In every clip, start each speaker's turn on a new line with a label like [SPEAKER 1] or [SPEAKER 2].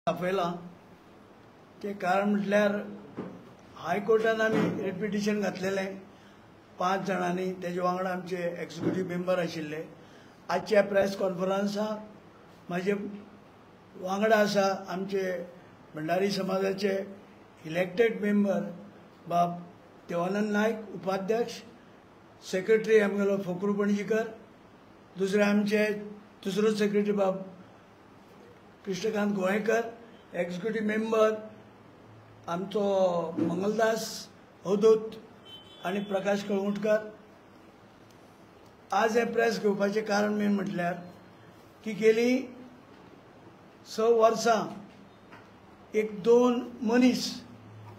[SPEAKER 1] आपयलां तें कारण म्हटल्यार हायकोर्टान आमी रिट पिटिशन घातलेलें 5 जाणांनी, तेजे वांगडा आमचे एक्झिक्युटीव मेंबर आशिल्ले. आजच्या प्रेस कॉन्फरन्साक म्हाजे वांगडा आसा आमचे भंडारी समाजाचे इलेक्टेड मेंबर बाब देवानंद नायक, उपाध्यक्ष, सेक्रेटरी आमगेलो फोकरू पणजीकर, दुसरे आमचे दुसरो सेक्रेटरी बाब कृष्णकांत गोवेकर, एक्झिक्युटीव मेंबर आमचो मंगलदास अवधूत आनी प्रकाश कळंगुटकर. आज हें प्रेस घेवपाचें कारण मेन म्हटल्यार की गेली 6 वर्सां एक 2 मनीस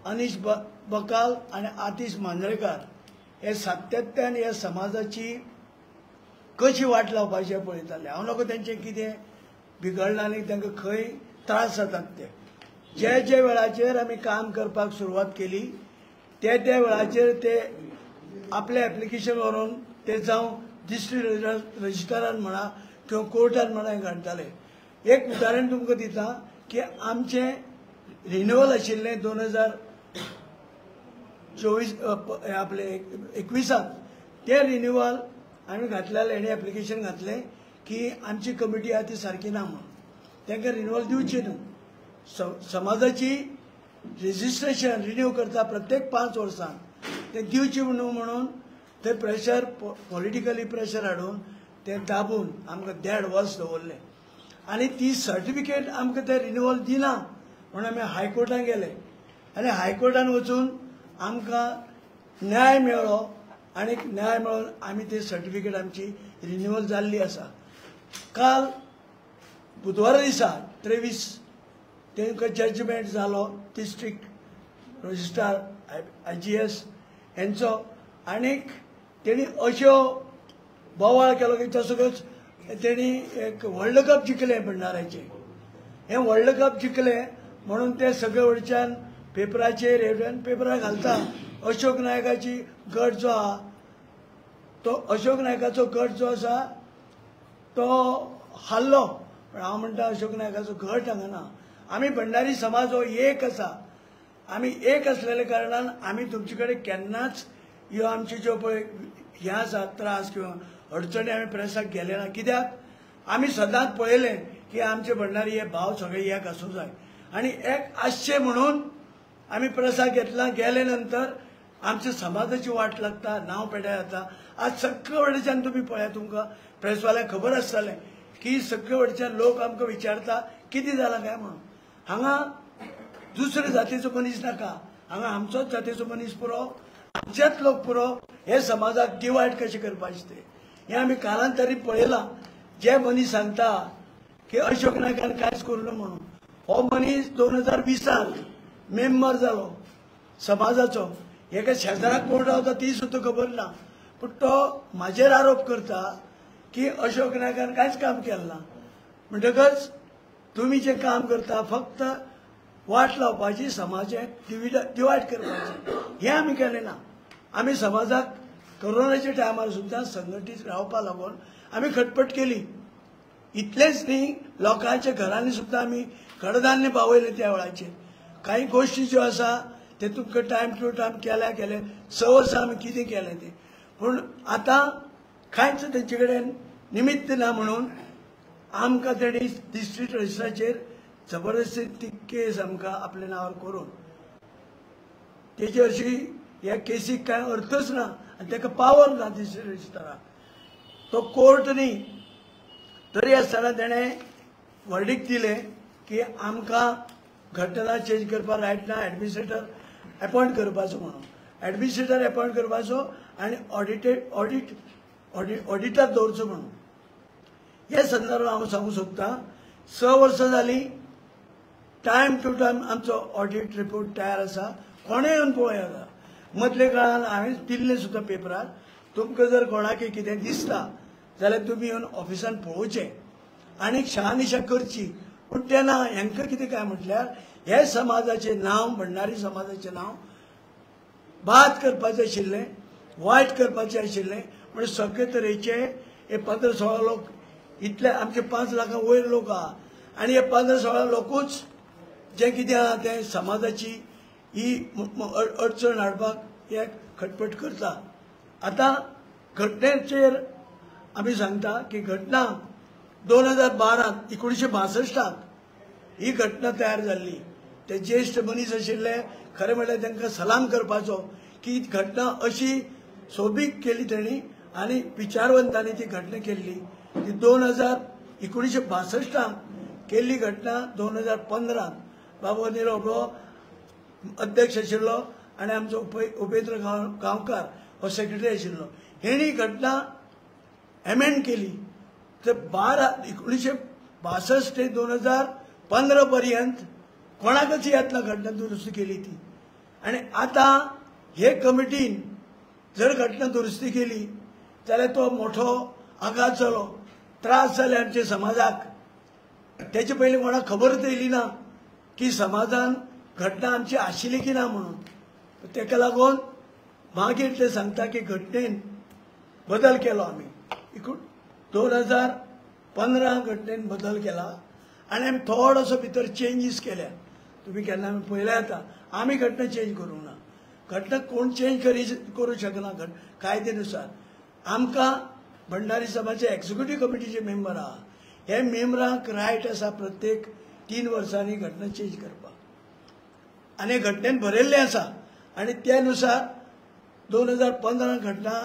[SPEAKER 1] अनीश बकाल आनी आतिश मांजरेकार हे सातत्यान ह्या समाजाची कशी वाट लावपाची पळयताले. हांव नको तेंचें कितें बिगडलां आनी तांकां खंय त्रास जातात ते जे जे वेळाचेर आमी काम करपाक सुरवात केली ते त्या वेळाचेर ते आपलें एप्लिकेशन व्हरून ते जावं डिस्ट्रिक्ट रजिस्ट्रारान म्हणा किंवा कोर्टान म्हणा हें घालताले. एक उदाहरण तुमकां दिता की आमचें रिन्युअल आशिल्लें 2024 आपले 21 तें रिन्युअल आमी घातलेलें, हेणी एप्लिकेशन घातलें की आमची कमिटी आहा ती सारकी ना म्हणून तांकां रिन्युअल दिवचें न्हू. समाजाची रजिस्ट्रेशन रिन्यू करता प्रत्येक 5 वर्सां तें दिवचें न्हू म्हणून ते प्रेशर, पॉलिटिकली प्रेशर हाडून तें दाबून आमकां 1.5 वर्स दवरलें आनी ती सर्टिफिकेट आमकां तें रिन्युअल दिना म्हणून आमी हायकोर्टान गेले आनी हायकोर्टान वचून आमकां न्याय मेळ्ळो आनी न्याय मेळून आमी ती सर्टिफिकेट आमची रिन्युअल जाल्ली आसा. काल बुधवारा दिसा 23 तांकां जजमेंट जालो डिस्ट्रिक्ट रजिस्ट्रार IGS हेंचो, आनीक तेणी अश्यो बोवाळ केलो की तसोच तेणी एक वर्ल्ड कप जिखलें भंडाऱ्याचें. हें वर्ल्ड कप जिखलें म्हणून ते सगळे वडच्यान पेपराचेर पेपरार घालता. अशोक नायकाची गट जो आहा तो अशोक नायकाचो गट जो आसा तो हाल्लो, पण हांव म्हणटा अशोक नायकाचो गट हांगा ना. आमी भंडारी समाज हो एक आसा. आमी एक आसलेल्या कारणान आमी तुमचे कडेन केन्नाच ह्यो आमच्यो ज्यो पळय हें आसा त्रास किंवा अडचणी आमी प्रेसाक गेले ना. कित्याक आमी सदांच पळयलें की आमचे भंडारी हे भाव सगळे एक आसूंक जाय आनी एक आसचे म्हणून आमी प्रेसाक घेतला. गेले नंतर आमच्या समाजाची वाट लागता, नांव पेड्यार जाता. आज सगळे वटेच्यान तुमी पळया, तुमकां प्रेसवाल्यांक खबर आसतलें की सगळे वटेच्यान लोक आमकां विचारता कितें जालां काय म्हणून. हांगा दुसरे जातीचो मनीस नाका, हांगा आमचोच जातीचो मनीस पुरो, आमचेच लोक पुरो. हे समाजाक डिवायड कशें करपाचें तें हें आमी कालांतरी पळयलां. जे मनीस सांगता की अशोक नायकान कांयच करूं ना म्हणून, हो मनीस 2020 मेंबर जालो समाजाचो. हेका शेजाराक कोण रावता ती सुद्दां खबर ना, पूण तो म्हाजेर आरोप करता की अशोक नायकान कांयच काम केलें ना. म्हणटकच तुमी जें काम करता फक्त वाट लावपाची, समाजाक डिवायड करपाची, हें आमी केलें ना. आमी समाजाक कोरोनाच्या टायमार सुद्दां संघटीत रावपा लागून आमी खटपट केली. इतलेंच न्ही, लोकांच्या घरांनी सुद्दां आमी कडधान्य पावयलें त्या वेळाचेर. कांय गोश्टी ज्यो आसा ते तुमकां टायम टू टायम केल्या केले 6 वर्सां आमी कितें केलें तें, पूण आतां कांयच तेंचे कडेन निमित्त ना म्हणून आमकां तेणी डिस्ट्रिक्ट रजिस्ट्राचेर जबरदस्ती ती केस आमकां आपल्या नांवार करून तेजे हरशीं ह्या केसीक कांय अर्थच ना आनी ताका पावर ना डिस्ट्रिक्ट रजिस्ट्राराक. तो कोर्ट न्ही, तरी आसतना तेणें वर्डीक दिलें की आमकां घटना चेंज करपाक रायट ना, एडमिनिस्ट्रेटर एपॉयंट करपाचो म्हणून. एडमिनिस्ट्रेटर एपॉयंट करपाचो आनी ऑडिटर दवरचो म्हणून. हे संदर्भात हांव सांगूंक सोदतां, 6 वर्सां जालीं टायम टू टायम आमचो ऑडिट रिपोर्ट तयार आसा, कोणें येवन पळोवया. मदल्या काळान हांवें दिल्लें सुद्दां पेपरार, तुमकां जर कोणाकय कितें दिसता जाल्यार तुमी येवन ऑफिसान पळोवचें आनी शहानिशा करची. पूण तेन्ना हांकां कितें काय म्हटल्यार हे समाजाचें नांव, भंडारी समाजाचें नांव बाद करपाचें आशिल्लें, वायट करपाचें आशिल्लें. म्हणजे सगळे तरेचे हे 15-16 लोक, इतले आमचे 5 लाखां वयर लोक आहा आनी हे 15-16 लोकूच जें कितें आहा तें समाजाची ही अडचण हाडपाक हे खटपट करता. आतां घटनेचेर आमी सांगता की घटना 2012 1962 ही घटना तयार जाल्ली. ते ज्येश्ठ मनीस आशिल्ले, खरें म्हणल्यार तांकां सलाम करपाचो की घटना अशी सोबीक केली तेणी आनी विचारवंतांनी ती घटना केल्ली. ती 1962 केल्ली घटना 2015 बाबू अनिल हो अध्यक्ष आशिल्लो आनी आमचो उपेंद्र गांवकार हो सेक्रेटरी आशिल्लो. हेणी घटना एमेंड केली. तर 1962 ते 2015 पर्यंत कोणाकच याद ना घटना दुरुस्ती केली ती. आनी आतां हे कमिटीन जर घटना दुरुस्ती केली जाल्यार तो मोठो आघात जालो, त्रास जाले आमच्या समाजाक. तेचे पयलीं कोणाक खबरच येयली ना की समाजान घटना आमची आशिल्ली की ना म्हणून. तेका लागून मागीर ते सांगता की घटनेन बदल केलो आमी 2015 घटनेन बदल केला आनी आमी थोडोसो भितर चेंजीस केल्या. तुमी केन्ना आमी पळयल्या आतां आमी घटना चेंज करूंक ना. घटना कोण चेंज करूं शकना कायद्यानुसार. आमकां भंडारी समाजाचे एक्झिक्युटीव कमिटीचे मेंबर आहा, हे मेंबरांक रायट आसा प्रत्येक 3 वर्सांनी घटना चेंज करपाक आनी घटनेन बरयल्लें आसा. आनी त्या नुसार 2015 घटना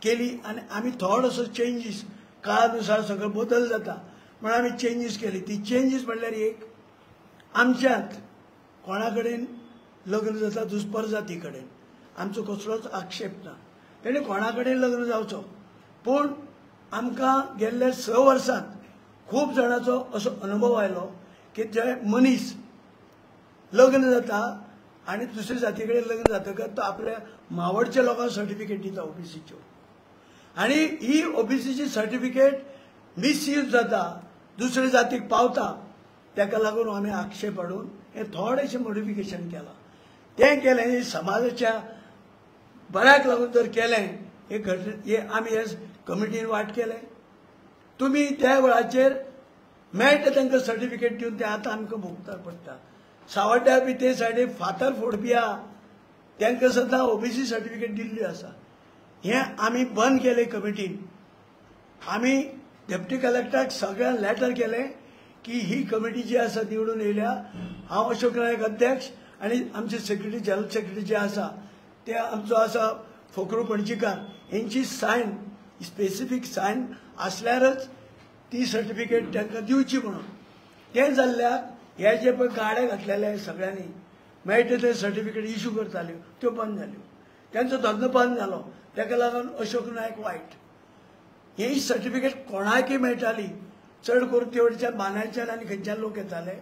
[SPEAKER 1] केली आनी आमी थोडोसो चेंजीस काळानुसार सगळो बदल जाता म्हणून आमी चेंजीस केली. ती चेंजीस म्हणल्यार एक आमच्यांत कोणा कडेन लग्न जाता दुसपर जाती कडेन आमचो कसलोच आक्षेप ना, तेणी कोणा कडेन लग्न जावचो. पूण आमकां गेल्ल्या 6 वर्सांत खूब जाणांचो असो अनुभव आयलो की जे मनीस लग्न जाता आनी दुसरे जाती कडेन लग्न जातकच तो आपल्या मावडच्या लोकांक सर्टिफिकेट दिता ओबीसीच्यो, आनी ही ओबीसीची सर्टिफिकेट मिसयूज जाता, दुसरे जातीक पावता. ताका लागून आमी आक्षेप हाडून हें थोडेशें मॉडिफिकेशन केलां. तें केलें हें समाजाच्या बऱ्याक लागून जर केलें हे घटने हे आमी हे कमिटीन वाट केलें. तुमी त्या वेळाचेर मेळटा तांकां सर्टिफिकेट दिवन तें आतां आमकां भोगता पडटा. सावड्ड्या बी ते सायडीन फातर फोडपी आहा तांकां सुद्दां ओबीसी सर्टिफिकेट दिल्ली आसा. हें आमी बंद केलें कमिटीन. आमी डेप्टी कलेक्टराक सगळ्यांक लेटर केलें की ही कमिटी जी आसा निवडून येयल्या, हांव अशोक नायक अध्यक्ष आनी आमचे सेक्रेटरी जनरल सेक्रेटरी जे आसा ते आमचो आसा फोकरू पणजीकार, हेंची सायन स्पेसिफीक सायन आसल्यारच ती सर्टिफिकेट तांकां दिवची म्हणून. तें जाल्ल्याक हे जे पळय गाडे घातलेले सगळ्यांनी मेळटा ते सर्टिफिकेट इशू करताल्यो त्यो बंद जाल्यो, तांचो धंदो बंद जालो. ताका लागून अशोक नायक वायट. ही सर्टिफिकेट कोणाकय मेळटाली, चड करून तेवटेच्या बांद्याच्यान आनी खंयच्यान लोक येताले,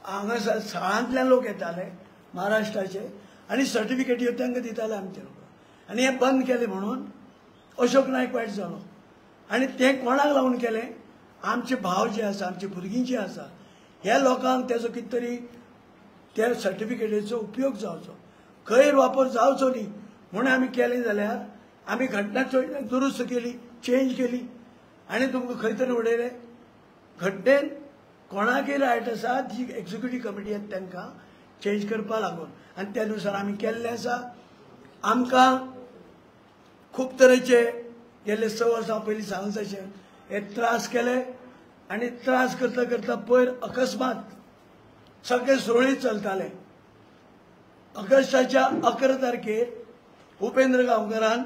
[SPEAKER 1] हांगासर साळांतल्यान लोक येताले महाराष्ट्राचे आनी सर्टिफिकेट ह्यो तांकां दिताले आमचे लोक. आनी हें बंद केलें म्हणून अशोक नायक वायट जालो. आनी तें कोणाक लागून केलें, आमचे भाव जे आसा, आमची भुरगीं जी आसा, ह्या लोकांक तेजो कितें तरी त्या सर्टिफिकेटीचो उपयोग जावचो, गैरवापर जावचो न्ही म्हणून आमी केलें. जाल्यार आमी घटना दुरुस्त केली, चेंज केली आनी तुमकां खंय तरी उडयलें. घटनेन कोणाकय रायट आसा जी एक्झिक्युटीव कमिटी आसा तांकां चेंज करपा लागून, आनी त्या नुसार आमी केल्लें आसा. आमकां खूब तरेचे गेल्ले 6 वर्सां पयलीं सांगून तशें हे त्रास केले आनी त्रास करता करता पयर अकस्मात सगळें सुरळीत चलतालें. ऑगस्टाच्या 11 तारखेर उपेंद्र गांवकारान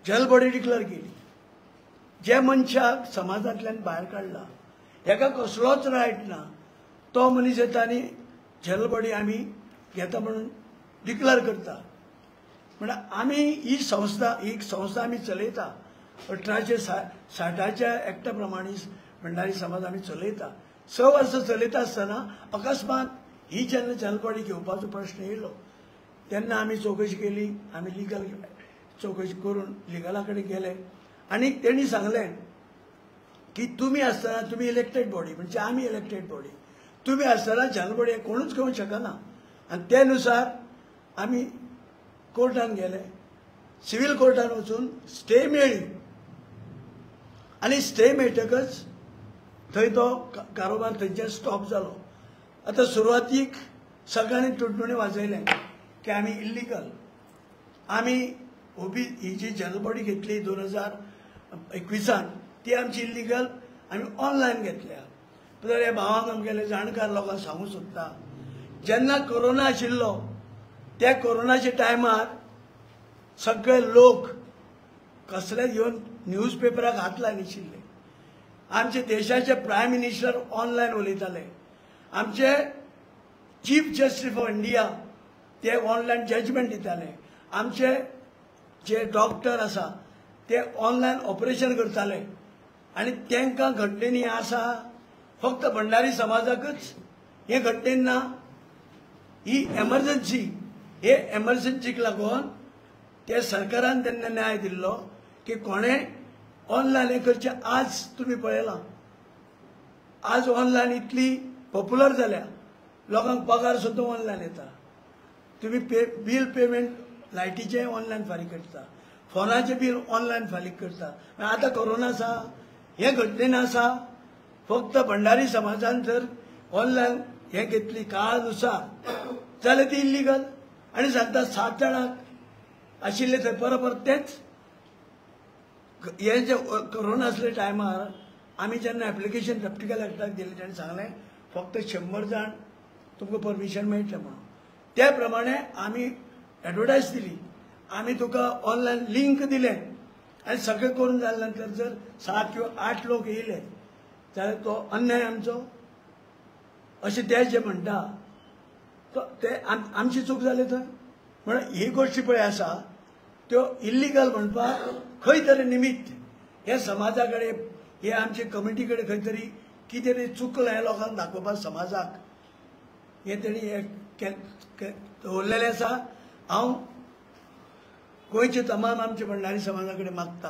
[SPEAKER 1] जनरल बॉडी डिक्लेअर केली. जे मनशाक समाजांतल्यान भायर काडला हेका कसलोच रायट ना, तो मनीस येता आनी जनरल बॉडी आमी घेता म्हणून डिक्लेअर करता. म्हणल्यार आमी ही संस्था, ही संस्था आमी चलयता 1860च्या एक्टा प्रमाणे भंडारी समाज आमी चलयता. 6 वर्सां चलयता आसतना अकस्मात ही जेन्ना जनरल बॉडी घेवपाचो प्रश्न येयलो तेन्ना आमी चवकशी केली, आमी लिगल चवकशी करून लिगला कडेन गेले आनी तेणी सांगलें की तुमी आसतना तुमी इलेक्टेड बॉडी, म्हणजे आमी इलेक्टेड बॉडी, तुमी आसतना जनरल बॉडी कोणूच घेवंक शकना. आनी ते नुसार आमी कोर्टान गेले, सिव्हील कोर्टान वचून स्टे मेळ्ळी आनी स्टे मेळटकच थंय तो कारोबार थंयच्यान स्टॉप जालो. आतां सुरवातीक सगळ्यांनी टुणटुणी वाजयलें की आमी इल्लिगल, आमी ओबी ही जी जनरल बॉडी घेतली 2021 ती आमची इल्लिगल, आमी ऑनलायन घेतल्या. तर ह्या भावांक आमगेले जाणकार लोकांक सांगूंक सोदता, जेन्ना कोरोना आशिल्लो त्या कोरोनाच्या टायमार सगळे लोक कसले घेवन न्यूज पेपराक हात लायनाशिल्ले. आमचे देशाचे प्रायम मिनिस्टर ऑनलायन उलयताले, आमचे चीफ जस्टीस ऑफ इंडिया ते ऑनलायन जजमेंट दिताले, आमचे जे डॉक्टर आसा ते ऑनलायन ऑपरेशन करताले. आनी तांकां घटनेन हें आसा, फक्त भंडारी समाजाकच हें घटनेन ना. ही एमर्जन्सी, हे एमर्जन्सीक लागून ते सरकारान तेन्ना न्याय दिल्लो की कोणें ऑनलायन हें करचें. आज तुमी पळयलां, आज ऑनलायन इतली पॉप्युलर जाल्या, लोकांक पगार सुद्दां ऑनलायन येता. तुमी बील पेमेंट लायटीचें ऑनलायन फारीक करता, फोनाचें बील ऑनलायन फारीक करता. आतां कोरोना आसा, हें घटनेन आसा. फक्त भंडारी समाजान जर ऑनलायन हें घेतली काळानुसार जाल्यार ती इल्लिगल. आनी सांगता 7 जाणांक आशिल्ले थंय बरोबर तेच हे जे कोरोना आसले टायमार आमी जेन्ना एप्लिकेशन डेप्युटी कलेक्टराक दिलें, ताणें सांगलें फक्त 100 जाण तुमकां परमिशन मेळटलें म्हणून. त्या प्रमाणे आमी एडवर्टायज दिली, आमी तुका ऑनलायन लिंक दिलें आनी सगळें करून जाल्या नंतर जर 7 किंवा 8 लोक येयले जाल्यार तो अन्याय आमचो. अशें ते जे म्हणटा तो ते आमची चूक जाली थंय. म्हणून ही गोश्टी पळय आसा त्यो इल्लिगल म्हणपाक खंय तरी निमित्त हे समाजा कडेन, हे आमचे कमिटी कडेन खंय तरी कितें तरी चुकलें हें लोकांक दाखोवपाक समाजाक हें तेणी दवरलेलें आसा. हांव गोंयचे तमाम आमचे भंडारी समाजा कडेन मागता,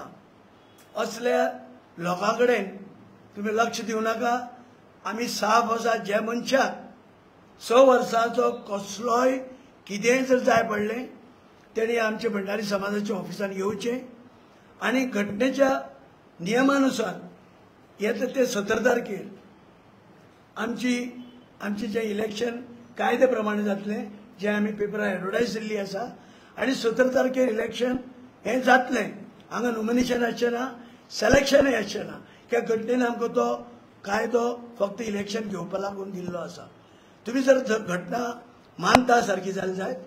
[SPEAKER 1] असल्या लोकां कडेन तुमी लक्ष दिवं नाका. आमी साफ आसा, जे मनशाक 6 वर्सांचो कसलोय कितेंय जर जाय पडलें तेणी आमचे भंडारी समाजाच्या ऑफिसान येवचें आनी घटनेच्या नियमानुसार येता ते 17 तारखेर आमची आमचें जें इलेक्शन कायदे प्रमाणे जातलें, जें आमी पेपरार एडवर्टायज दिल्ली आसा, आनी 17 तारखेर इलेक्शन हें जातलें. हांगा नॉमिनेशन आसचें ना, सिलेक्शनय आसचें ना, कित्याक घटनेन आमकां तो कायदो फक्त इलेक्शन घेवपा लागून दिल्लो आसा. तुमी जर घटना मानता सारकी जाली जायत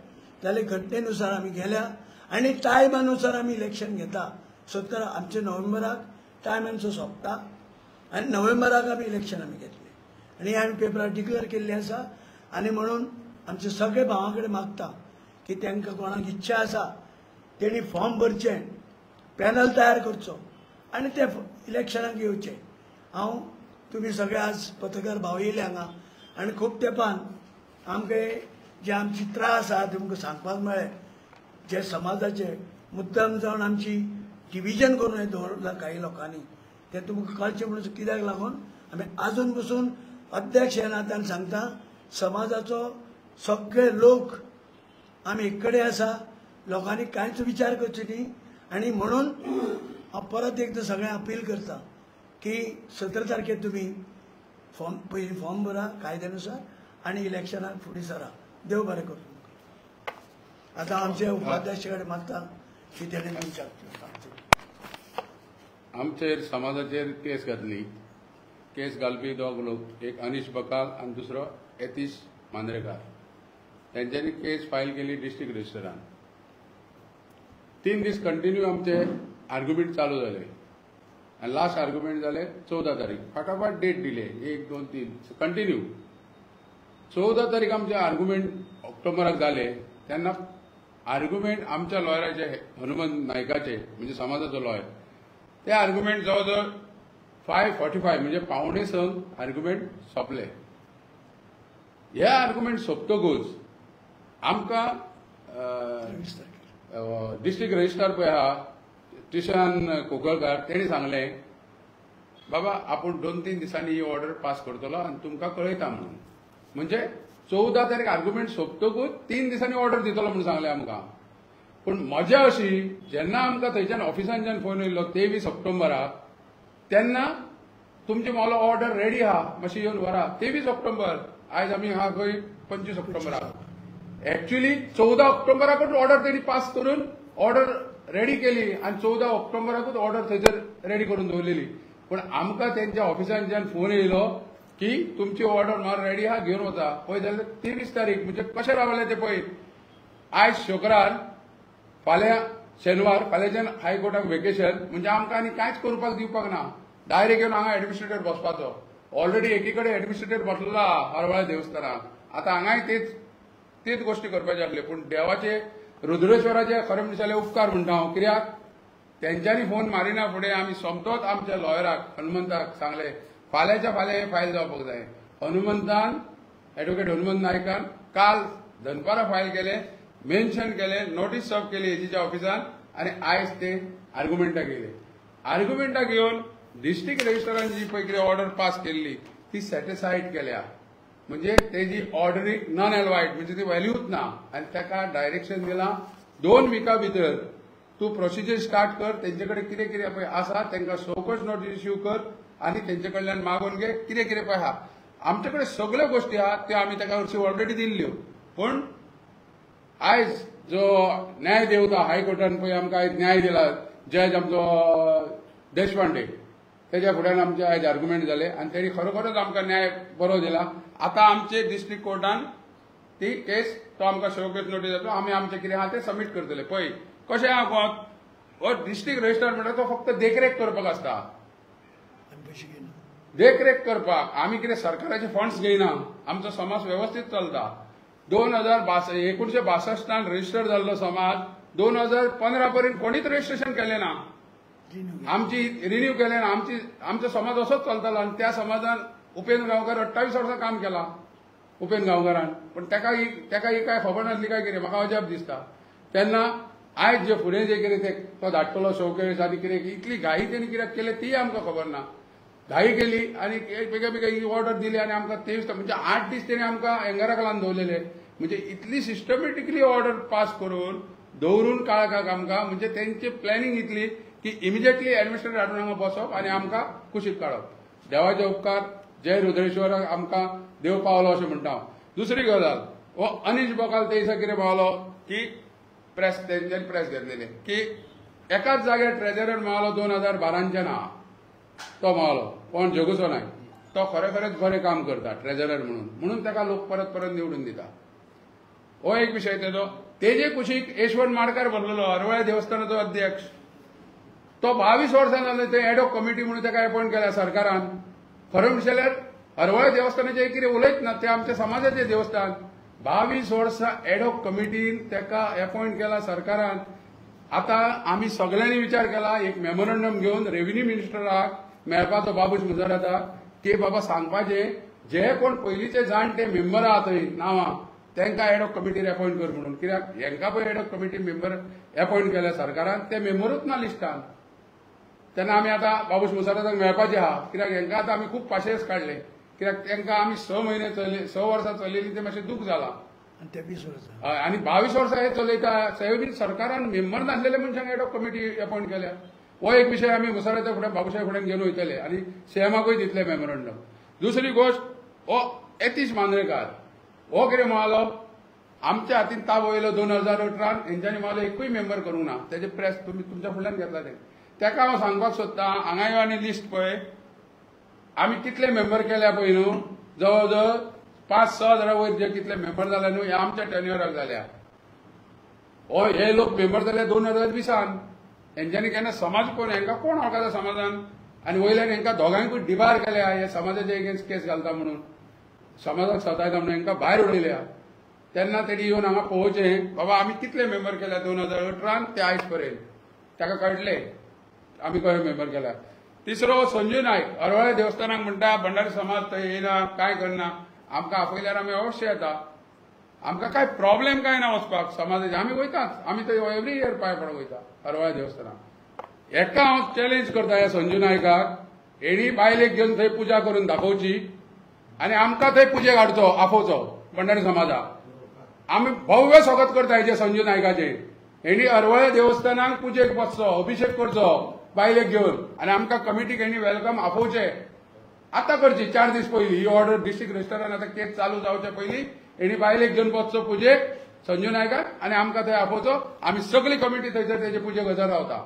[SPEAKER 1] जाल्यार घटनेनुसार आमी गेल्या आनी टायमानुसार आमी इलेक्शन घेता. 17 आमचे नोव्हेंबराक टायम आमचो सोंपता आनी नोव्हेंबराक आमी इलेक्शन आमी घेतले आनी आमी पेपरार डिक्लेअर केल्लें आसा. आनी म्हणून आमचे सगळे भावां कडेन मागता की तांकां कोणाक इच्छा आसा तेणी फॉर्म भरचें, पॅनल तयार करचो आनी ते इलेक्शनाक येवचें. हांव तुमी सगळे आज पत्रकार भाव येयले हांगा आनी खूब तेंपान आमकां जे आमची त्रास आहा तुमकां सांगपाक मेळ्ळें, जे समाजाचे मुद्दम जावन आमची डिविजन करून हें दवरलां काही लोकांनी, तें तुमकां कळचें म्हणून कित्याक लागून आमी आजून पसून अध्यक्ष ह्या नात्यान सांगता, समाजाचो सगळे लोक आमी एक कडेन आसा, लोकांनी कांयच विचार करचो न्ही. आनी म्हणून हांव परत एकदां सगळ्यांक अपील करता की 17 तारखेर तुमी फॉर्म पयलीं फॉर्म भरा कायद्यानुसार आनी इलेक्शनाक फुडें सरा. देव बरें करूं. आतां आमचे उपाध्यक्ष कडेन मागता की तेणें तुमच्या
[SPEAKER 2] आमचेर समाजाचेर केस घातली. केस घालपी दोग लोक, एक अनिश बकाल आनी दुसरो यतीश मांद्रेकार. तेंच्यांनी केस फायल केली डिस्ट्रिक्ट रजिस्टरान. 3 दीस कंटिन्यू आमचे आर्ग्युमेंट चालू जाले आनी लास्ट आर्ग्युमेंट जाले 14 तारीख. फाटाफाट डेट दिले 1, 2, 3 कंटिन्यू. 14 तारीख आमचे आर्ग्युमेंट ऑक्टोबराक जाले तेन्ना आर्ग्युमेंट आमच्या लॉयराचे हनुमंत नायकाचे म्हणजे समाजाचो लॉयर, ते आर्ग्युमेंट जवळ जवळ 5:45 म्हणजे 5:45 आर्ग्युमेंट सोंपले. हे आर्ग्युमेंट सोंपतकूच आमकां डिस्ट्रिक्ट रजिस्ट्रार पळय आहा टिशन कोकळकार, तेणी सांगलें बाबा आपूण 2-3 दिसांनी ही ऑर्डर पास करतलो आनी तुमकां कळयता म्हणून. म्हणजे 14 तारीख आर्ग्युमेंट सोंपतकूच 3 दिसांनी ऑर्डर दितलो म्हणून सांगलें आमकां. पूण मजा अशी, जेन्ना आमकां थंयच्यान ऑफिसांच्यान फोन येयल्लो 23 ऑक्टोबराक, तेन्ना तुमची मोलो ऑर्डर रेडी आहा, मातशी येवन व्हरा. 23 ऑक्टोबर. आयज आमी हा खंय 25 ऑक्टोबराक, एक्च्युअली 14 ऑक्टोबराकूच ऑर्डर तेणी पास करून ऑर्डर रेडी केली आनी 14 ऑक्टोबराकूच ऑर्डर थंयसर रेडी करून दवरलेली. पूण आमकां तेंच्या ऑफिसांच्यान फोन येयलो की तुमची ऑर्डर मार रेडी आहा, घेवन वचा. पळय जाल्यार 23 तारीख म्हणजे कशें रावलें तें पळय. आयज शुक्रार, फाल्यां शेनवार, फाल्यांच्यान हायकोर्टाक वेकेशन, म्हणजे आमकां आनी कांयच करपाक दिवपाक ना. डायरेक्ट येवन हांगा एडमिनिस्ट्रेटर बसपाचो. ऑलरेडी एकी कडेन एडमिनिस्ट्रेटर बसलो हरवळ्या देवस्थानाक, आतां हांगाय तेच गोश्टी करपाचे आसले. पूण देवाचे रुद्रेश्वराचे खरें म्हणचे जाल्यार उपकार म्हणटा हांव, कित्याक तेंच्यांनी फोन मारिना फुडें आमी सोमतोच आमच्या लॉयराक हनुमंताक सांगलें फाल्यांच्या फाल्यां हें फायल जावपाक जाय. हनुमंतान, एडवोकेट हनुमंत नायकान काल दनपारां फायल केलें, मेन्शन केलें, नोटीस सर्व केली एजीच्या ऑफिसान आनी आयज ते आर्ग्युमेंटाक येयले. आर्ग्युमेंटाक येवन डिस्ट्रिक्ट रजिस्टरान जी पळय कितें ऑर्डर पास केल्ली ती सॅटिसायड केल्या, म्हणजे तेजी ऑर्डरीक नॉन एल वायट, म्हणजे ती व्हॅल्यूच ना. आनी ताका डायरेक्शन दिलां 2 विका भितर तूं प्रोसिजर स्टार्ट कर, तेंचे कडेन कितें कितें पळय आसा तांकां शोकॉज नोटीस इश्यू कर आनी तेंचे कडल्यान मागून घे कितें कितें पळय आहा. आमचे कडेन सगळ्यो गोश्टी आहा त्यो आमी ताका हरशीं ऑलरेडी दिल्ल्यो. पूण आयज जो न्याय देवता हायकोर्टान पळय आमकां आयज न्याय दिला, जज आमचो देशपांडे, तेज्या फुड्यान आमचे आयज आर्ग्युमेंट जाले आनी तेणी खरोखरच आमकां न्याय बरो दिला. आतां आमचे डिस्ट्रिक्ट कोर्टान ती केस तो आमकां शोकेस नोटीस जातो, आमी आमचें कितें आहा तें सबमीट करतले. पळय कशें आहा गोंयांत, हो डिस्ट्रिक्ट रजिस्टर म्हणटा तो फक्त देखरेख करपाक आसता, देखरेख करपाक. आमी कितें सरकाराचे फंड्स घेयना, आमचो समाज वेवस्थीत चलता. 1962 रजिस्टर जाल्लो समाज 2015 पर्यंत कोणीच रजिस्ट्रेशन केलें ना, आमची रिन्यू केलें ना. आमची आमचो समाज असोच चलतालो आनी त्या समाजान उपेंद्र गांवकार 28 वर्सां काम केलां उपेंद्र गांवकारान, पूण ताका ही काय खबर नासली काय कितें, म्हाका अजाप दिसता. तेन्ना आयज जे फुडें जे कितें ते तो धाडटलो शोकेस आनी कितें, इतली घाई तेणी कित्याक केले तीय आमकां खबर ना. घाई केली आनी बेगीन बेगीन ही ऑर्डर दिली आनी आमकां 23 म्हणजे 8 दीस तेणी आमकां एंगराक लावन दवरलेले. म्हणजे इतली सिस्टमॅटिकली ऑर्डर पास करून दवरून काळखाक आमकां, म्हणजे तेंची प्लॅनिंग इतली की इमिजिएटली एडमिनिस्ट्रेटर हाडून हांगा बसप आनी आमकां कुशीक काडप. देवाचे उपकार, जय रुद्रेश्वराक आमकां देव पावलो अशें म्हणटा हांव. दुसरी गजाल, हो अनीश बकाल ते दिसा कितें पावलो की प्रेस तेंच्यांनी प्रेस घेतलेले की एकाच जाग्यार ट्रेजरर मेळ्ळो 2012 ना, तो मेळ्ळो कोण जगूचो नायक, तो खरें खरेंच बरें काम करता ट्रेजरर म्हणून, म्हणून ताका लोक परत परत निवडून दिता. हो एक विशय तेजो. तेजे कुशीक यशवंत माडकार बसलेलो हरवळ्या देवस्थानाचो अध्यक्ष, तो 22 वर्सां जाले ते एडॉक कमिटी म्हणून ताका अपॉयंट केल्या सरकारान. खरें म्हणचे जाल्यार हरवळ्या देवस्थानाचें कितें उलयत ना, तें आमच्या समाजाचें देवस्थान. 22 वर्सां एडॉक कमिटीन ताका अपॉयंट केला सरकारान. आतां आमी सगळ्यांनी विचार केला एक मेमोरंडम घेवन रेव्हेन्यू मिनिस्टराक मेळपाचो बाबूश मुजराता की बाबा सांगपाचें जे कोण पयलींचे जाणटे मेंबर आहा थंय नांवां तांकां एडॉक कमिटीर अपॉयंट कर म्हणून. कित्याक हेंकां पळय एडॉक कमिटी मेंबर अपॉयंट केल्या सरकारान, ते मेंबरूच ना लिस्टान. तेन्ना आमी आतां बाबूश मुजराताक मेळपाचें आहा, कित्याक हेंकां आतां आमी खूब पाशेस काडले, कित्याक तांकां आमी 6 म्हयने चलय 6 वर्सां चलयलीं तें मातशें दूख जालां. आनी 22 वर्सां हे चलयता सगळे सरकारान मेंबर नासलेले मनशांक एडॉक कमिटी अपॉयंट केल्या. हो एक विशय आमी मुसराच्या फुडें बाबूसाहेब फुडें घेवन वयतले आनी सीएमाकूय दितले मेमोरंडम. दुसरी गोश्ट, हो यतीश मांद्रेकार हो कितें म्हणालो, आमच्या हातीन ताबो येयलो 2018 हेंच्यांनी म्हालो एकूय मेंबर करूंक ना. तेजे प्रेस तुमी तुमच्या फुडल्यान घेतला ते. ताका हांव सांगपाक सोदता, हांगा यो आनी लिस्ट पळय आमी कितले मेंबर केल्या पळय न्हू, जवळ जवळ 5-6 हजारा वयर जे कितले मेंबर जाले न्हू हे आमच्या टेन्युअराक जाल्या. हो हे लोक मेंबर जाले 2020 हेंच्यांनी केन्ना समाज कोण हेंकां कोण वळखता समाजान, आनी वयल्यान हेंकां दोगांकूय डिबार केल्या हे समाजाचे एगेन्स्ट केस घालता म्हणून, समाजाक सतायता म्हणून हेंकां भायर उडयल्या. तेन्ना तेणी येवन हांगा पळोवचें बाबा आमी कितले मेंबर केल्या 2018 ते आयज पर्यंत, ताका कळटलें आमी कशे मेंबर केल्या. तिसरो संजय नायक हरवळ्या देवस्थानाक म्हणटा भंडारी समाज थंय येयना कांय करना, आमकां आपयल्यार आमी अवश्य येता, आमकां कांय प्रॉब्लेम कांय ना वचपाक समाजाचे, आमी वयताच, आमी थंय एवरी इयर पांय पडूंक वयता हरवळ्या देवस्थानाक. एका हांव चॅलेंज करता ह्या संजू नायकाक, हेणी बायलेक घेवन थंय पुजा करून दाखोवची आनी आमकां थंय पुजेक हाडचो आफोवचो भंडारी समाजाक. आमी भव्य स्वागत करता हेजे संजू नायकाचें. हेणी हरवळ्या देवस्थानाक पुजेक बसचो, अभिषेक करचो बायलेक घेवन आनी आमकां कमिटीक हेणी welcome आफोवचें. आतां करची 4 दीस पयलीं ही ऑर्डर डिस्ट्रिक्ट रजिस्टरान आतां केस चालू जावच्या पयलीं हेणी बायलेक घेवन वचचो पुजेक संजू नायकाक आनी आमकां थंय आपोवचो. आमी सगळी कमिटी थंयसर तेजे पुजेक हजर रावता.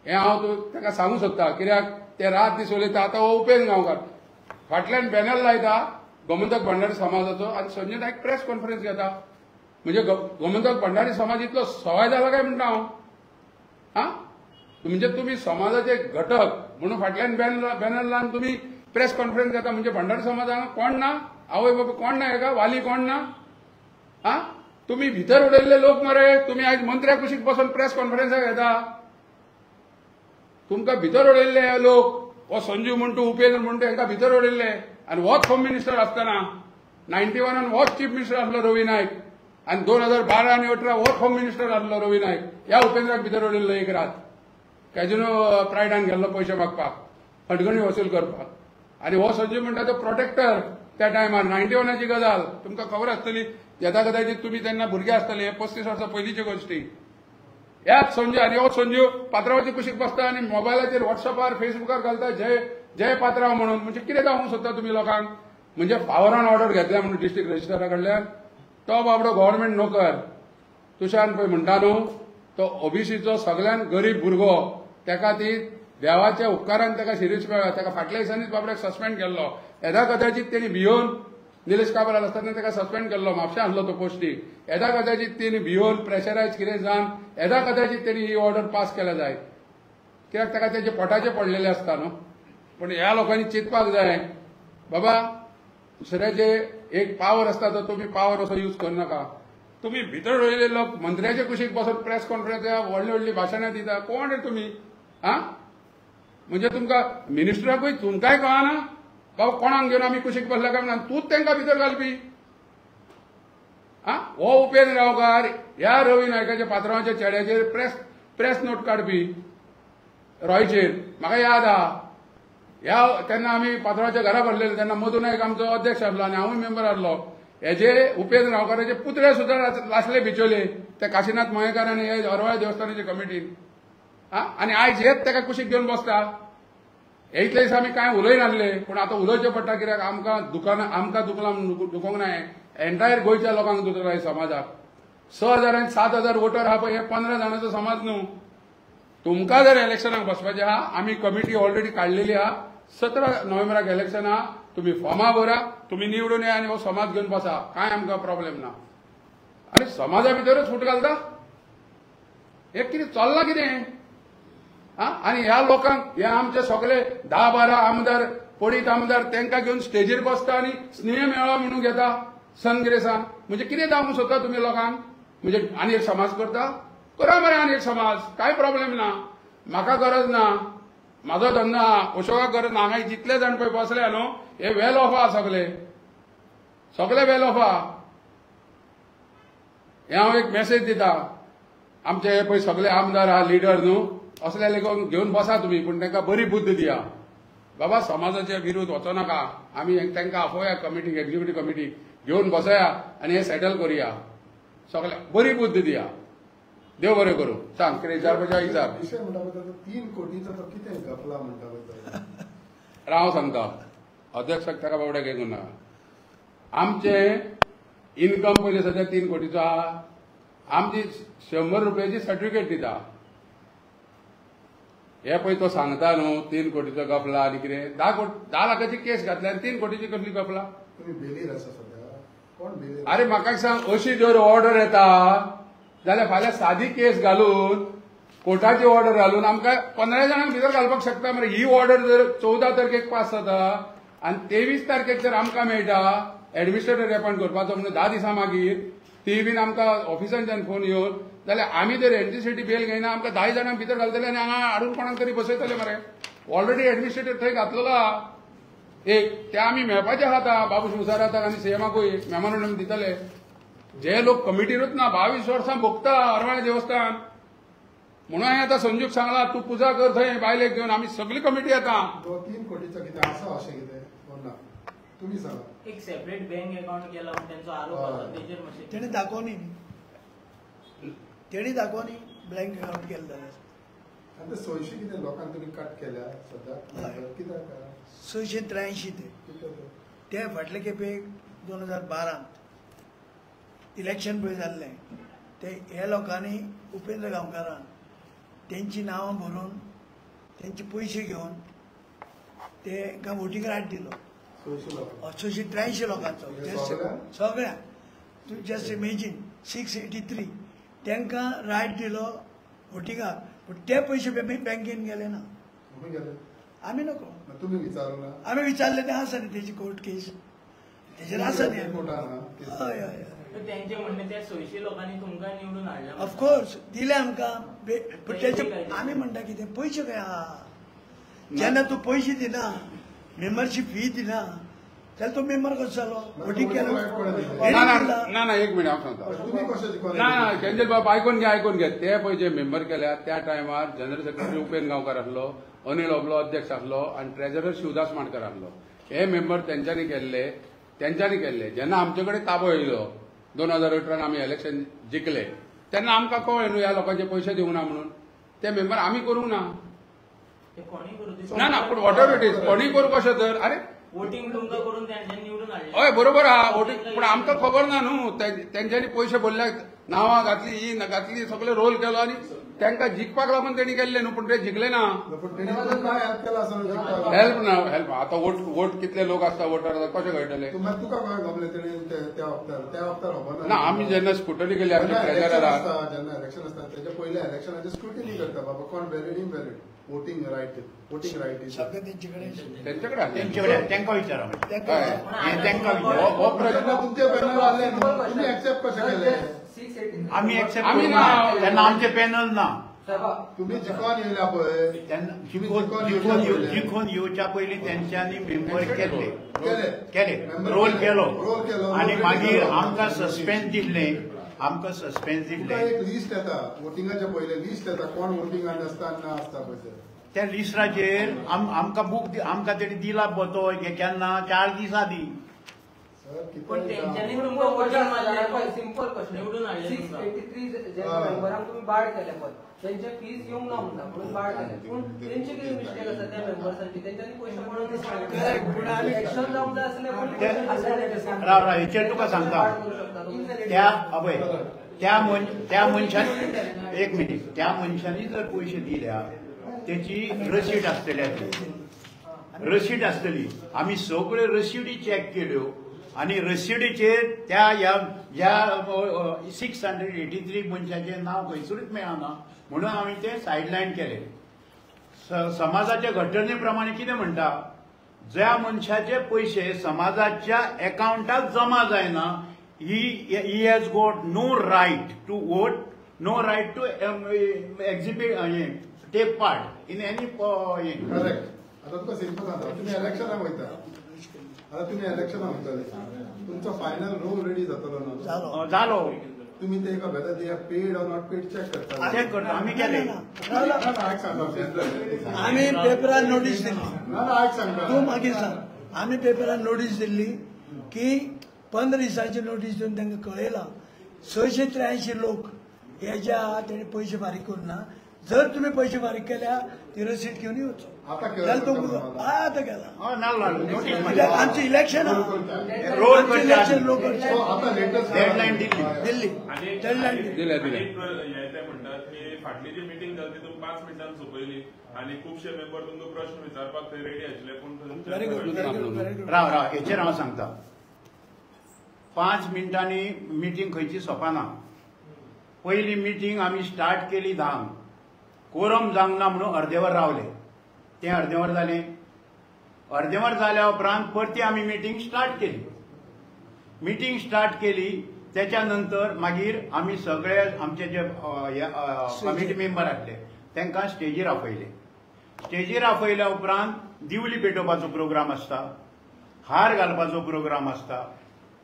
[SPEAKER 2] हें हांव ताका सांगूंक सोदता, कित्याक ते रात दीस उलयता. आतां हो उपेंद्र गांवकार फाटल्यान बॅनर लायता गोमंतक भंडारी समाजाचो आनी संजू नायक प्रेस कॉन्फरन्स घेता. म्हणजे गोमंतक भंडारी समाज इतलो सवाय जाला काय म्हणटा हांव. हा, म्हणजे तुमी समाजाचे घटक म्हणून फाटल्यान बॅनर लावन तुमी प्रेस कॉन्फरन्स घेता. म्हणजे भंडारी समाजाक कोण ना, आवय बाबा कोण ना, हेका वाली कोण ना. हा, तुमी भितर उडयल्ले लोक मरे, तुमी आयज मंत्र्या कुशीक बसून प्रेस कॉन्फरन्साक घेता. तुमकां भितर उडयल्ले लोक, हो संजीव म्हणटू, उपेंद्र म्हणटू, हांकां भितर उडयल्ले. आनी होच होम मिनिस्टर आसतना 91 होच चीफ मिनिस्टर आसलो रवी नायक, आनी 2012 आनी 18 होच होम मिनिस्टर आसलो रवी नायक. ह्या उपेंद्राक भितर उडयल्लो एक रात कॅजिनो प्रायडान गेल्लो पयशे मागपाक, खटगणी वसूल करपाक. आनी हो संजीव म्हणटा तो प्रोटेक्टर त्या टायमार. 91ची गजाल तुमकां खबर आसतली, येता कदाचित तुमी तेन्ना भुरगे आसतले. हे 35 वर्सां पयलींच्यो गोश्टी. ह्याच संजीव आनी हो संजीव पात्रावाचे कुशीक बसता आनी मोबायलाचेर वॉट्सअपार फेसबुकार घालता जय जय पात्राव म्हणून. म्हणजे कितें दाखोवंक सोदता तुमी लोकांक? म्हणजे पावरान ऑर्डर घेतल्या म्हणून डिस्ट्रिक्ट रजिस्टरा कडल्यान. तो बाबडो गव्हर्मेंट नोकर तुषार पळय म्हणटा न्हू, तो ओबीसीचो सगळ्यान गरीब भुरगो, ताका ती देवाच्या उपकारान ताका सिरीस मेळ्ळा. ताका फाटल्या दिसांनीच बाबड्याक सस्पेंड केल्लो. येदा कदाचित तेणी भियोवन निलेश काब्राल आसतना ताका सस्पेंड केल्लो, म्हापशा आसलो तो पोस्टी. येदा कदाचित तेणी भियोवन प्रेशरायज कितें जावन येदा कदाचित तेणी ही ऑर्डर पास केल्या जायत, कित्याक ताका तेजे पोटाचे पडलेले आसता न्हू. पूण ह्या लोकांनी चिंतपाक जाय, बाबा दुसऱ्याचे एक पावर आसता तो तुमी पावर असो यूज करनाका. तुमी भितर उडयले लोक मंत्र्याचे कुशीक बसून प्रेस कॉन्फरन्स व्हडली व्हडली भाशणां दिता. कोण रे तुमी? आ, म्हणजे तुमकां मिनिस्टराकूय तुमकांय कळना बाबा कोणाक घेवन आमी कुशीक बसला काय म्हणून, तूंच तांकां भितर घालपी. आ, हो उपेंद्र गांवकार ह्या रवी नायकाच्या पात्रावाच्या चेड्याचेर प्रेस नोट काडपी रॉयचेर. म्हाका याद आहा, ह्या तेन्ना आमी पात्रावाच्या घरा भरलेले तेन्ना मधू नायक आमचो अध्यक्ष आसलो आनी हांवूय मेंबर आसलो. हेजे उपेंद्र गांवकाराचे पुतळे सुद्दां लासले बिचोले ते काशीनाथ मयेकार आनी हे अरवाळे देवस्थानाचे कमिटीन. आनी आयज हेच ताका कुशीक घेवन बसता. हे इतले दीस आमी कांय उलयनासले, पूण आतां उलोवचें पडटा, कित्याक आमकां दुकानां आमकां दुखलां दुखोवंक ना, एंटायर गोंयच्या लोकांक दुखला. समाजाक 6,000 आनी 7,000 वोटर आहा पळय, हे 15 जाणांचो समाज न्हू. तुमकां जर इलेक्शनाक बसपाचें आहा, आमी कमिटी ऑलरेडी काडलेली आहा. 17 नोव्हेंबराक इलेक्शन आहा, तुमी फॉर्मां भरा, तुमी निवडून या आनी हो समाज घेवन बसा, कांय आमकां प्रॉब्लेम ना. आनी समाजा भितरूच फूट घालता, हें कितें चल्लां कितें? आनी ह्या लोकांक हे आमचे सगळे 10-12 आमदार पडीत आमदार तांकां घेवन स्टेजीर बसता आनी स्नेह मेळावा म्हणून घेता सनग्रेसान. म्हणजे कितें दाखोवंक सोदता तुमी लोकांक? म्हणजे आनी एक समाज करता, करा मरे आनी एक समाज, कांय प्रॉब्लेम ना. म्हाका गरज ना, म्हाजो धंदो आहा, अशोकाक गरज ना. हांगा जितले जाण पळय बसले न्हू हे वेल ऑफ आहा, सगळे सगळे वेल ऑफ आहा. हें हांव एक मॅसेज दिता, आमचे हे पळय सगळे आमदार आहा लिडर न्हू, असले लोकांक घेवन बसा तुमी, पूण तांकां बरी बुद्द दिया. बाबा समाजाच्या विरुद्ध वचो नाका, आमी तांकां आपोवया कमिटीक, एक्झिक्युटीव कमिटीक घेवन बसया आनी हें सेटल करुया. सगळे बरी बुद्द दिया. देव बरें करूं. सांग कितें विचारपाचें विचार.
[SPEAKER 3] 3 कोटीचो तो कितें घपला म्हणटा?
[SPEAKER 2] हांव सांगता अध्यक्षाक ताका बाबड्याक घेवंक ना. आमचें इनकम पयलीं सद्या 3 कोटीचो आहा. आमची 100 रुपयाची सर्टिफिकेट दिता. हे पळय तो सांगता न्हू 3 कोटीचो गपला आनी कितें, 10 लाखाची केस घातल्या आनी 3 कोटीची कसली गपला? अरे म्हाका सांग, अशी जर ऑर्डर येता जाल्यार फाल्यां सादी केस घालून कोर्टाची ऑर्डर घालून आमकां 15 जाणांक भितर घालपाक शकता मरे. ही ऑर्डर जर 14 तारखेक पास जाता आनी 23 तारखेक जर आमकां मेळटा एडमिनिस्ट्रेटर अपॉयंट करपाचो म्हणून 10 दिसां मागीर ती बीन आमकां ऑफिसांच्यान फोन येवन, जाल्यार आमी जर एडमिनिस्ट्रेटीव बेल घेयना आमकां 10 जाणांक भितर घालतले आनी हांगा हाडून कोणाक तरी बसयतले मरे. ऑलरेडी एडमिनिस्ट्रेटर थंय घातलेलो आहा एक, ते आमी मेळपाचे आहा आतां बाबू शिवसाराक आनी सीएमाकूय मेमोरंडम दितले. जे लोक कमिटीरूच ना 22 वर्सां भोगता अरवाळे देवस्थान, म्हणून हांवें आतां संजूक सांगला तूं पुजा कर थंय बायलेक घेवन, आमी सगळी कमिटी येता.
[SPEAKER 3] 3 कोटीचो कितें आसा अशें कितें ना तुमी सांगा.
[SPEAKER 4] एक सेपरेट बँक अकाउंट केला म्हणून त्यांचो आरोप आसा, तेजेर मातशें
[SPEAKER 1] तेणी दाखोवनी, तेणी दाखोवनी बँक अकाउंट केलें जाल्यार
[SPEAKER 3] आनी 600 कितें लोकांक तुमी कट केल्या सद्या कित्याक
[SPEAKER 1] 683 ते फाटले खेपे 2012 इलेक्शन पळय जाल्लें ते हे लोकांनी उपेंद्र गांवकारान तेंची नांवां भरून तेंचे पयशे घेवन तेंकां वोटींग रायट दिलो 683 लोकांचो सगळ्यांक. तूं जस्ट इमेजीन 683 तांकां रायट दिलो वोटिंगाक, पूण ते पयशे बँकेन गेले ना. आमी नको आमी विचारले ते आसा न्ही तेजी कोर्ट केस तेजेर आसा न्ही. हय हय
[SPEAKER 4] तेंचे म्हणणें त्या 600 लोकांनी तुमकां निवडून हाडले.
[SPEAKER 1] ऑफकोर्स दिले आमकां, पूण तेचे आमी म्हणटा कितें पयशे खंय आहा. जेन्ना तूं पयशे दिना, मेंबरशीप फी दिना जाल्यार तो मेंबर कसो जालो? वोटींग केलो
[SPEAKER 2] ना ना एक मिनट हांव सांगता. ना ना तेंचे बाब आयकून घे आयकून घे. ते पळय जे मेंबर केल्या त्या टायमार जनरल सेक्रेटरी उपेंद्र गांवकार आसलो, अनिल ओबलो अध्यक्ष आसलो आनी ट्रेजरर शिवदास माणकर आसलो. हे मेंबर तेंच्यांनी केल्ले तेंच्यांनी केल्ले. जेन्ना आमचे कडेन ताबो येयलो 2018 आमी इलेक्शन जिखले तेन्ना आमकां कळ्ळें न्हू ह्या लोकांचे पयशे दिवंक ना म्हणून. ते मेंबर आमी करूंक ना. ना ना पूण what ever it is कोणीय करूं कशें तर. अरे
[SPEAKER 4] वोटिंग तुमकां करून तेंच्यांनी निवडून हाडलें.
[SPEAKER 2] हय बरोबर आहा वोटींग, पूण आमकां खबर ना न्हू तेंच्यांनी पयशे भरल्या, नांवां घातली ही घातली सगळे रोल केलो आनी तांकां जिखपाक लागून तेणी केल्ले न्हू, पूण ते जिखले ना. हेल्प ना हेल्प. आतां वोट वोट कितले लोक आसता वोटर कशें कळटलें ना. आमी जेन्ना स्कुटरी केली आमच्या ट्रेजराक
[SPEAKER 3] जेन्ना इलेक्शन आसता तेच्या पयल्या इलेक्शनाची स्क्रुटिनी करता बाबा कोण valid invalid voting right voting right
[SPEAKER 2] तेंचे कडेन
[SPEAKER 5] तेंकां विचारा
[SPEAKER 3] तुमचे पॅनल आसले तुमी एक्सेप्ट कशें केलें?
[SPEAKER 5] आमी एक्सेप्ट ना तेन्ना आमचें पॅनल ना.
[SPEAKER 3] तुमी जिखोन येयल्या पळय
[SPEAKER 5] तेन्ना जिखोन येवच्या पयलीं तेंच्यांनी मेंबर केल्ले केले रोल केलो आनी मागीर आमकां सस्पेन्स दिल्लें. आमकां सस्पेन्स दिल्लें.
[SPEAKER 3] एक लिस्ट येता वोटिंगाच्या पयलें लिस्ट येता कोण वोटिंगान आसता आनी ना आसता पळय
[SPEAKER 5] त्या लिस्टाचेर आमकां बूक आमकां तेणी दिला पळय तो केन्ना 4 दीस आदीं.
[SPEAKER 4] पण तेंच्यांनी तुमकां वोटींग मारलें सिंपल क्वेश्चन निवडून हाडलें.
[SPEAKER 6] 683 जे मेंबरांक तुमी बाड केले पळय तेंचे फीज येवंक ना म्हणटा म्हणून बाड केले, पूण तेंचे कितें मिस्टेक आसा त्या मेंबर्सांची तेंच्यांनी पयशे पडून इलेक्शन जावंक जाय आसलें.
[SPEAKER 5] राव राव हेचेर तुका सांगता त्या अभय त्या मनशान एक मिनीट त्या मनशांनी जर पयशे दिल्या तेची रसीट आसतली, रसीट आसतली. आमी सगळ्यो रसिडी चॅक केल्यो आनी रसिडीचेर त्या ह्या 683 मनशाचें नांव खंयसरूच मेळना म्हणून आमी तें सायडलायन केलें. समाजाच्या घटने प्रमाणे कितें म्हणटा, ज्या मनशाचे पयशे समाजाच्या एकावंटाक जमा जायना he has got no right to vote, no right to exhibit take part in any.
[SPEAKER 3] Correct. आतां तुका सिंपल सांगता, तुमी इलेक्शनाक वयता, आतां तुमी इलेक्शनाक वयतले, तुमचो फायनल रोल रेडी जातलो ना?
[SPEAKER 5] जालो.
[SPEAKER 3] तुमी ते एका whether they have paid or not paid check करता.
[SPEAKER 5] चॅक करता आमी केलें.
[SPEAKER 1] आमी पेपरार नोटीस दिल्ली.
[SPEAKER 3] ना ना आयक सांगता
[SPEAKER 1] तूं मागीर सांग. आमी पेपरार नोटीस दिल्ली की 15 दिसांची नोटीस दिवन तांकां कळयलां 683 लोक हे जे आहा तेणी पयशे फारीक करूं ना. जर तुम्ही पयशे फारीक केल्या ती रसीट घेवन येवचो. जाल्यार तो आतां केला आमचें इलेक्शन इलेक्शन लोक दिल्ली डेडलायन
[SPEAKER 2] दिल्या.
[SPEAKER 7] म्हणटात की फाटली जी मिटींग जाली ती 5 मिनटां सोंपयली आनी खुबशे मेंबर तुमकां प्रश्न विचारपाक थंय रेडी आशिल्ले. पूण
[SPEAKER 5] राव राव हेचेर हांव सांगता 5 मिनटांनी मिटींग खंयची सोंपना. पयली मिटींग आमी स्टार्ट केली 10, कोरम जावंक ना म्हणून अर्देवर रावले, तें अर्देवर जालें. अर्देवर जाल्या उपरांत परती आमी मिटींग स्टार्ट केली. मिटींग स्टार्ट केली त्याच्या नंतर मागीर आमी सगळे आमचे जे कमिटी मेंबर आसले तांकां स्टेजीर आपयले. स्टेजीर आपयल्या उपरांत दिवली पेटोवपाचो प्रोग्राम आसता, हार घालपाचो प्रोग्राम आसता,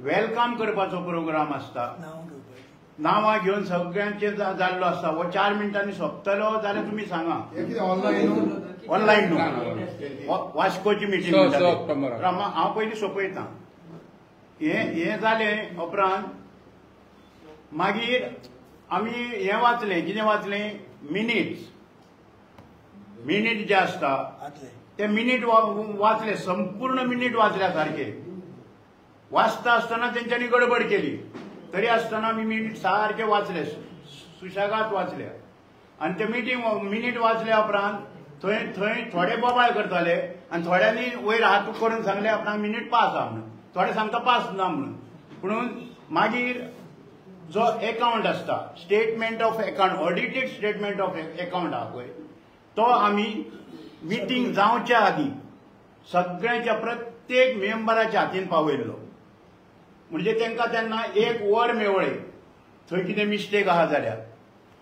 [SPEAKER 5] welcome करपाचो प्रोग्राम आसता, नांवां घेवन सगळ्यांचे जाल्लो आसता. हो 4 मिनटांनी सोंपतलो जाल्यार तुमी सांगा. ऑनलायन न्हू, वास्कोची मिटींग हांव पयलीं सोंपयता. हें जालें उपरांत मागीर आमी हें वाचलें. कितें वाचलें? मिनिट्स. मिनीट जे आसता ते मिनीट वाचले, संपूर्ण मिनीट वाचल्या सारके. वाचता आसतना तेंच्यांनी गडबड केली तरी आसतना आमी मिनीट सारके वाचले, सुशेगाद वाचले. आनी ते मिटींग मिनीट वाचल्या उपरांत थंय थंय थोडे बोबाळ करताले आनी थोड्यांनी वयर हात करून सांगले आपणाक मिनीट पास आहा म्हणून, थोडे सांगता पास ना म्हणून. पुणून मागीर जो एकावंट आसता, statement of account, audited statement of account आहा पळय, तो आमी मिटींग जावच्या आदीं सगळ्यांच्या प्रत्येक मेंबराच्या हातीन पावयल्लो. म्हणजे तांकां तेन्ना एक वर मेवळें थंय कितें मिस्टेक आहा जाल्यार.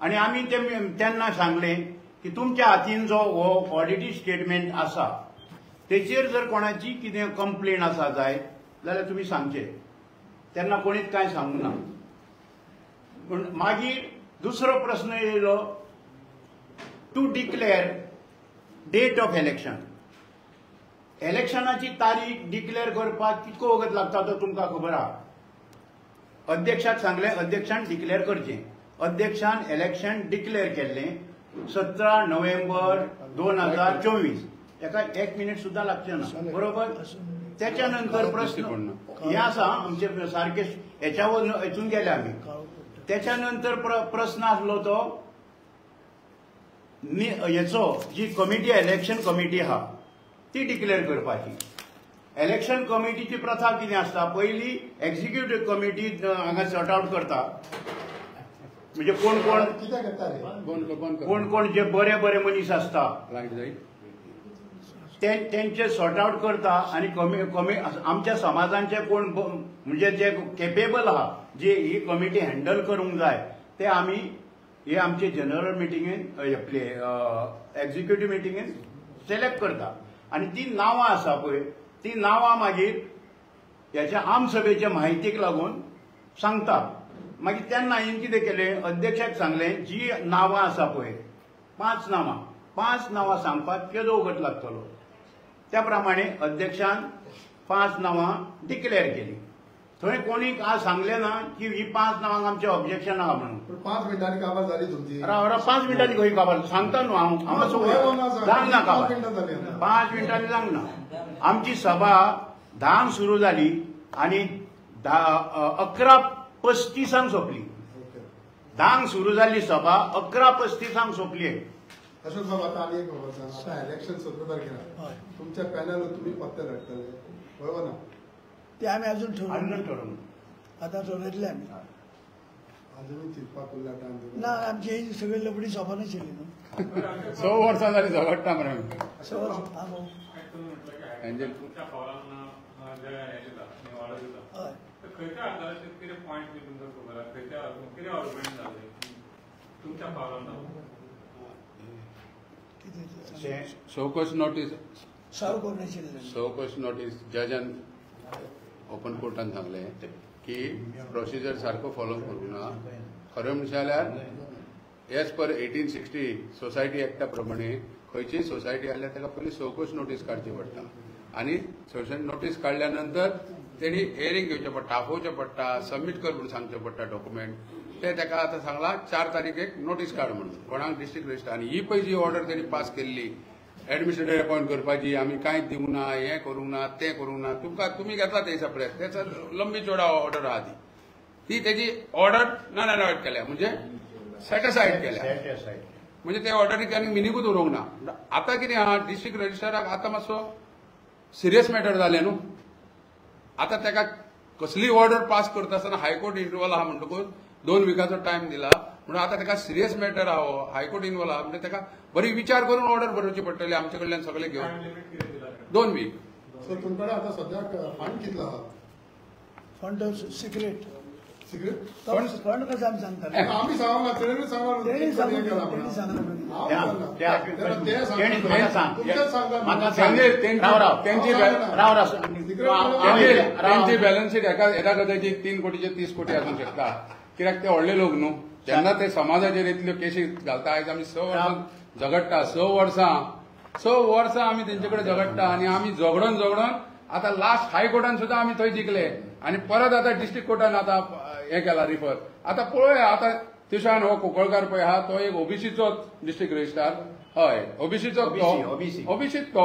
[SPEAKER 5] आनी आमी ते तेन्ना सांगलें की तुमच्या हातीन जो हो ऑडिटेड स्टेटमेंट आसा तेचेर जर कोणाची कितें कंप्लेन आसा जायत जाल्यार तुमी सांगचे. तेन्ना कोणीच कांय सांगूंक ना. पूण मागीर दुसरो प्रस्न येयलो to declare date of election. इलेक्शनाची तारीख डिक्लेअर करपाक कितको वगत लागता तो तुमकां खबर आहा. अध्यक्षाक सांगलें, अध्यक्षान डिक्लेअर करचें. अध्यक्षान इलेक्शन डिक्लेअर केल्लें 17 नोव्हेंबर 2024. ताका एक मिनीट सुद्दां लागचें ना, बरोबर. त्याच्या नंतर प्रश्न हे आसा आमचे सारके हेच्या हेतून गेले आमी. त्याच्या नंतर प्रश्न आसलो तो हेचो जी कमिटी, इलेक्शन कमिटी आहा ती डिक्लेअर करपाची. इलेक्शन कमिटीची प्रथा कितें आसता, पयली एक्झिक्युटीव कमिटी हांगा सॉर्ट आवट करता, म्हणजे कोण कोण कोण कोण जे बरे बरे मनीस आसता तेंचे सॉर्ट आवट करता. आनी कमी कमी आमच्या समाजांचे कोण म्हणजे जे केपेबल आहा, जे ही कमिटी हँडल करूंक जाय ते आमी हे आमचे जनरल मिटिंगेन, आपले एक्झिक्युटीव मिटिंगेन सिलेक्ट करता. आनी ती नांवां आसा पळय, ती नांवां मागीर हेच्या आमसभेच्या म्हायतीक लागून सांगता. मागीर तेन्ना हांवें कितें केलें, अध्यक्षाक सांगलें जी नांवां आसा पळय 5 नांवां, 5 नांवां सांगपाक केदो वगत लागतलो. त्या प्रमाणे अध्यक्षान 5 नांवां डिक्लेअर केली. थंय कोणीक आज सांगलें ना की ही 5 नांवांक आमचें ऑब्जेक्शन आहा म्हणून.
[SPEAKER 3] 5 मिनटांनी काबार जाली तुमची.
[SPEAKER 5] राव राव, 5 मिनटांनी खंय काबार सांगता न्हू हांव, हांगा जावंक ना काबार, 5 मिनटांनी जावंक ना. आमची सभा 10 सुरू जाली आनी 11:35 सोंपली. 10 सुरू जाल्ली सभा 11:35 सोंपली.
[SPEAKER 3] अशोक बाब, आता आनी एक खबर सांग, आता इलेक्शन 17 तारखेला तुमच्या पॅनल तुमी पत्ते लढतले, बरोबर ना?
[SPEAKER 1] ते आमी अजून ठरवून आता ठरयतले आमी.
[SPEAKER 3] अजून चिंतपाक उरला टायम
[SPEAKER 1] ना. आमची ही सगळी लफडी सोंपा नाशिल्ली न्हू.
[SPEAKER 2] 6 वर्सां जाली झगडटा मरे आमी.
[SPEAKER 1] 6 वर्सां.
[SPEAKER 7] खंयच्या आधाराचेर कितें पॉयंट बी तुमकां खबर आसा, खंयच्या कितें आर्ग्युमेंट जालें तुमच्या फावरान?
[SPEAKER 2] Show cause notice, show cause notice जजान ओपन कोर्टान सांगलें की प्रोसिजर सारको फॉलो करूंक ना. खरें म्हणशें जाल्यार एज पर 1860 सोसायटी एक्टा प्रमाणे खंयचीय सोसायटी आसल्यार ताका पयलीं शोकॉज नोटीस काडची पडटा. आनी सोशल नोटीस काडल्या नंतर तेणी हियरींग घेवचें पडटा, आपोवचें पडटा, सबमीट कर म्हणून सांगचें पडटा डॉक्युमेंट. ते ताका आतां सांगलां 4 तारखेक नोटीस काड म्हणून कोणाक डिस्ट्रिक्ट रजिस्टर. आनी ही पळय जी ऑर्डर तेणी पास केल्ली एडमिनिस्ट्रेटर अपॉयंट करपाची, आमी कांयच दिवंक ना, हें करूंक ना, तें करूंक ना, तुमकां तुमी घेतला ते सप्रेस, तेचा लंबी चोडा ऑर्डर आहा ती, ती तेजी ऑर्डर नॉन एनॉयड केल्या, म्हणजे सेटिसायड केल्या, म्हणजे ते ऑर्डरीक आनी मिनिंगूच उरोवंक ना. आतां कितें आहा, डिस्ट्रिक्ट रजिस्ट्राराक आतां मातसो सिरियस मॅटर जालें न्हू. आतां ताका कसलीय ऑर्डर पास करता आसतना हायकोर्ट इन्वॉल्व आहा म्हणटकूच 2 विकाचो टायम दिला, म्हणून आतां ताका सिरियस मॅटर आहा, हो हायकोर्ट इन्वॉल्व आहा, म्हणजे ताका बरी विचार करून ऑर्डर बरोवची पडटली आमचे कडल्यान सगळे घेवन. 2 वीक.
[SPEAKER 3] सो तुमकडे आतां सद्याक फंड कितलो आहा?
[SPEAKER 1] Fund secret.
[SPEAKER 3] सिक्रेट
[SPEAKER 1] फंड कसं आमी सांगताले?
[SPEAKER 3] आमी सांगना, तेणी सांगला,
[SPEAKER 2] तेंची बॅलन्स शीट एका कदाचित 3 कोटीचे 30 कोटी आसूंक शकता, कित्याक ते व्हडले लोक न्हू. जेन्ना ते समाजाचेर इतल्यो केशी घालता, आयज आमी 6 वर्सां झगडटा, 6 वर्सां 6 वर्सां आमी तेंचे कडेन झगडटा आनी आमी झगडोन झगडोन आतां लास्ट हायकोर्टान सुद्दां आमी थंय जिखले आनी परत आतां डिस्ट्रिक्ट कोर्टान आतां हें केला रिफर. आतां पळोवया आतां तुशान हो कुंकळकार पळय आहा तो एक ओबीसीचोच डिस्ट्रिक्ट रजिस्ट्रार हय ओबीसीचो तो ओबीसीत तो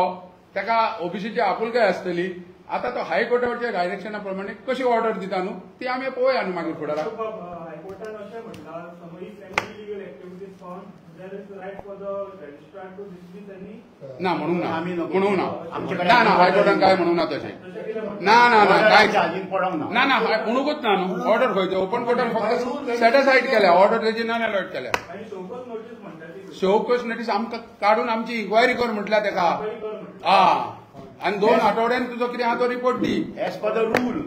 [SPEAKER 2] ताका ओबीसीची आपुलकाय आसतली. आतां तो हायकोर्टाच्या डायरेक्शना प्रमाणे कशी ऑर्डर दिता न्हू ती आमी पळोवया न्हू मागीर फुडाराक.
[SPEAKER 8] हायकोर्टान अशें म्हणलां, if any illegal activities found there is right for the registrar to dismiss any. ना
[SPEAKER 2] म्हणूंक ना, म्हणूंक ना, ना ना हायकोर्टान काय म्हणूंक ना तशें, ना ना ना काय ना ना म्हणूंकच ना न्हू. ऑर्डर खंय ते ओपन कोर्टान फक्त सेटिसायड केल्या, ऑर्डर तेजी नॉन अलॉट केल्या. शोकॉज नोटीस आमकां काडून आमची इन्क्वायरी कर म्हटल्या तेका. हा आनी 2 आठवड्यान तुजो कितें आहा तो report the.
[SPEAKER 5] As per the rule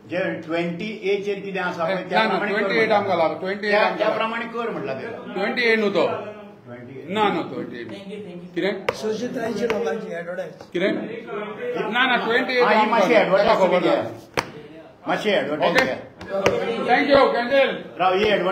[SPEAKER 5] जे 28 चेर कितें आसा पळय
[SPEAKER 2] ना ना 28 आमकां लागो, 28
[SPEAKER 5] त्या प्रमाणे कर म्हटला तेका.
[SPEAKER 2] 28 न्हू तो, ना ना 28 कितें
[SPEAKER 1] 683 लोकांची एडवर्टायज
[SPEAKER 2] कितें ना ना 28
[SPEAKER 5] मातशी एडवर्टायज, मातशी advertise.
[SPEAKER 2] Thank you candle
[SPEAKER 5] Rao he advertise.